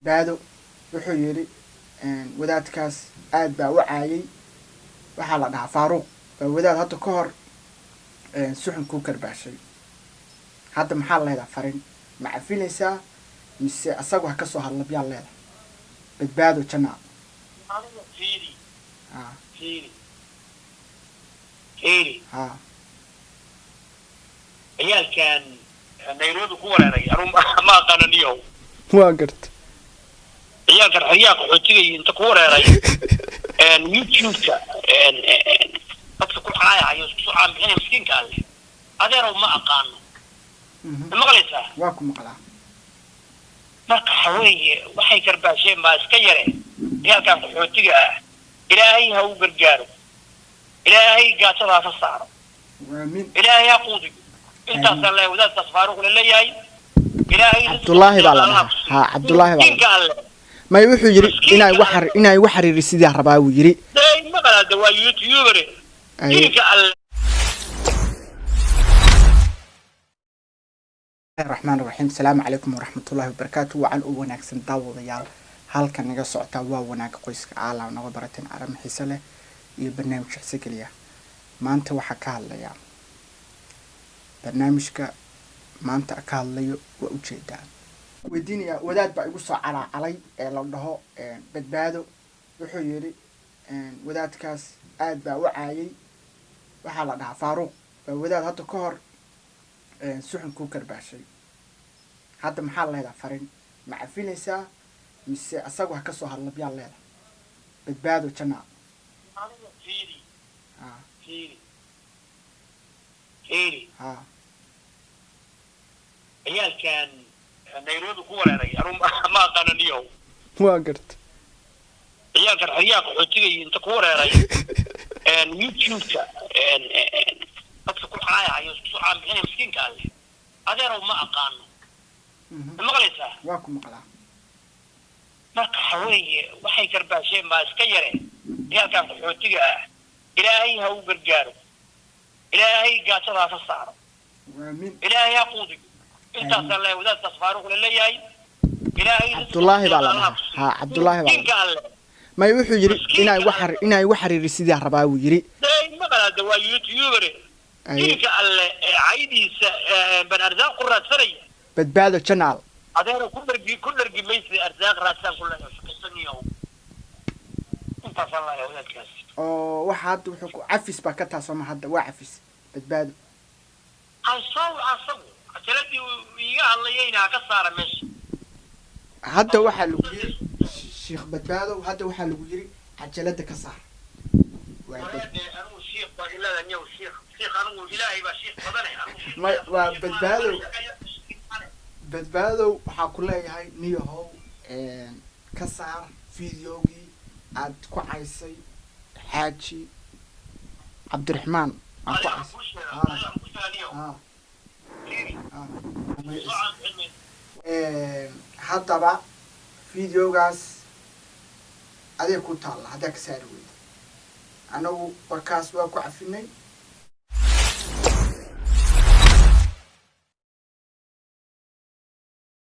Badbaado wuxuu yidhi wadaadkaas aad baa u caayay. Waxaa la dhahaa Faaruuq, waa wadaad hadda ka hor suxun kuu karbaashay. Hadda maxaa leedaha? Farin ma cafinaysaa mise asagu ha kasoo hadla biyaa leedahay? Badbaado Janaal. Aniga fiiri. Ha. Fiiri, fiiri. Ha. Ciyaalkan Nairobi ku wareeray anu ma aqaano niyow. Waa garta. Ciyaalkan xeryaha qaxootiga iyo inta ku wareeray YouTube-ka dadka ku xaayahayo, isku soo caanbixinaya, miskiinka Alle, adeerow, ma aqaano. Ma maqlaysaa? Waa ku maqlaa. Marka waxa weeye, waxay karbaasheen baa iska yare. Ciyaalkan qaxootiga ah Ilaahay ha u gargaaro, Ilaahay gaajada ha ka saaro. Aamin. Ilaahay ha quudiyo. Intaasaan leeyahay wadaadkaas Faaruq la leeyahay. Ilaahay Cabdullaahi baa la dhahaa. Ha, Cabdullaahi baa la miskiinka Alle. May, wuxuu yidhi inay igu xariiri sidii rabaa wuu yidhi. Day maqlaada, waa YouTuber. Ay. Miskiinka Alle. Raxmaan raxiim. Asalaamu calaykum waraxmatullahi wabarakaatu. Wacan u wanaagsan daawadayaal, halkan naga socotaa waa Wanaaga Qoyska Caalam. Naga barateen arrin xiise leh iyo barnaamij xiise geliya. Maanta waxaa ka hadlayaa barnaamijka maanta ka hadlayo waa ujeedaan weydiinayaa. Wadaad baa igu soo calaacalay ee la dhaho Badbaado. Wuxuu yidhi wadaadkaas aad baa u caayay. Waxaa la dhahaa Faaruuq, waa wadaad hadda ka hor suxun kuu karbaashay. Hadda maxaa leedaha? Farin ma cafinaysaa mise asagu ha kasoo hadla biyaa leedahay? Badbaado Janaal. Aniga fiiri. Ha. Fiiri, fiiri. Ha. Ciyaalkan Nairobi ku wareeray anu ma aqaano niyow. Waa garta. Ciyaalkan xeryaha qaxootiga iyo inta ku wareeray YouTube-ka dadka ku xaayahayo, isku soo caanbixinaya, miskiinka Alle, adeerow, ma aqaano. Ma maqlaysaa? Waa ku maqlaa. Marka waxa weeye, waxay karbaasheen baa iska yare. Ciyaalkan qaxootiga ah Ilaahay ha u gargaaro, Ilaahay gaajada ha ka saaro. Aamin. Ilaahay ha quudiyo. Intaasaan leeyahay wadaadkaas Faaruq la leeyahay. Ilaahay Cabdullaahi baa la dhahaa. Ha, Cabdullaahi baa la miskiinka Alle. May, wuxuu yidhi inay igu xariiri sidii rabaa wuu yidhi. Day maqlaada, waa YouTuber. Ay. Miskiinka Alle ee caydiisa ban arsaaq ku raadsanaya. Badbaado Janaal. Adeero, ku dhargi maysa, arsaaq raadsan ku leeyahay, shaqaysaniyow. Intaasaan leeyahay wadaadkaas. Oo waxa hadda wuxuu ku cafis baa ka taa sooma? Hadda waa cafis, Badbaado. Hasow asagu cajaladii uu iiga hadlayayna ha ka saara meesha. Hadda waxaa lagu yiri, Sheekh Badbaadow, hadda waxaa lagu yiri cajalada ka saar. Waa Anigu shiikh baa ilada niyow, shiikh shiikh, anigu Ilaahay baa shiikh badane, anigu shiikh. Waa Badbaadow. Badbaadow, waxaa ku leeyahay niyahow, ka saar videogii aad ku caysay Xaaji Cabdiraxmaan aad ku caysay. Ha ha. Haddaba videogaas aday ku taalla. Haddaa ka saari weyda, anagu warkaas waa ku cafinay.